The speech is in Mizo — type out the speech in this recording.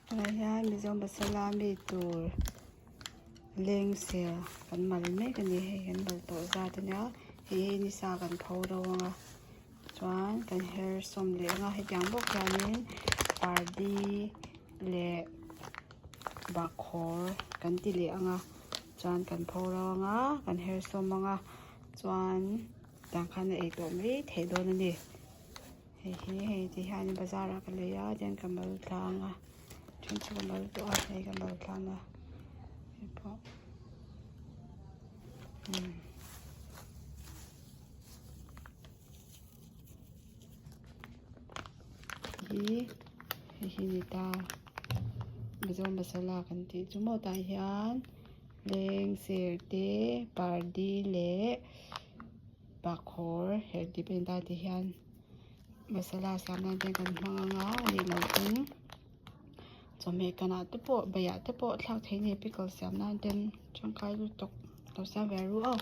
Tunah hian Mizo masala mi tur lengser kan mal mek a ni hei kan mal tawh zat a nia hei hi nisa kan pho ro ang a chuan kan her sawm leh ang a hetiang bawk hianin pardi leh bahkhawr kan ti leh ang a chuan kan pho ro ang a kan her sawm ang a chuan tah khan a ei tawh mai theih dawn a ni. Hei hi hei ti hian bazar ah ka lei a tian ka mal tlang a then chu ka mal tawh a hei ka mal tlang a hei pawh umm hi hei hi ni ta mizo masala kan tih chu maw tah hian lengser te pardi leh Bahkhawr herh dip en ta ti hian masala siam nan te kan hmang ang a a nih loh pawn chawhmeh kanah te pawh baiah te pawh thlak theih a ni pickle siam nan ten tangkai lutuk lo siam ve ru aw.